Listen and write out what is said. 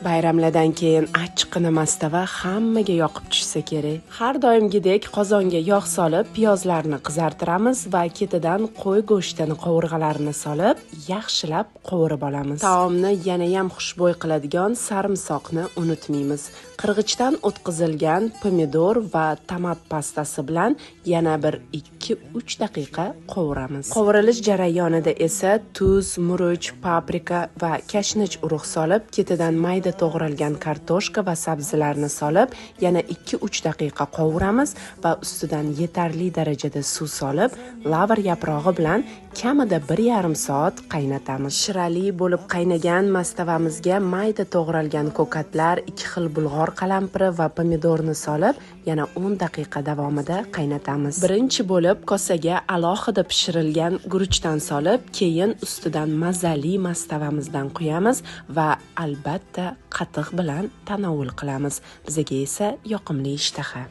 Bayramlardan keyin achchiqqina mastava hammaga yoqib tushsa kerak. Har doimgidek qozonga yog' solib, piyozlarni qizartiramiz va ketidan qo'y go'shtini qovurg'alarini solib, yaxshilab qovurib olamiz. Taomni yana ham xushbo'y qiladigan sarimsoqni unutmaymiz. Qirg'ichdan o'tkazilgan pomidor va tomat pastasi bilan yana bir 2-3 daqiqa qovuramiz. Qovurilish jarayonida esa tuz, murch, paprika va kashnich urug' solib, ketidan mayda to'g'ralgan kartoshka va sabzilarni solib, yana 2-3 daqiqa qovuramiz va ustidan yetarli darajada suv solib, lavr yaprog'i bilan kamida 1,5 soat qaynatamiz. Shirali bo'lib qaynagan mastavamizga mayda to'g'ralgan ko'katlar, 2 xil bulg'or qalampiri va pomidorni solib, yana 10 daqiqa davomida qaynatamiz. Birinchi bo'lib kosaga alohida pishirilgan guruchdan solib, keyin ustidan mazali mastavamizdan quyamiz va albatta qatiq bilan tanovul qilamiz. Bizga esa yoqimli ishtaha.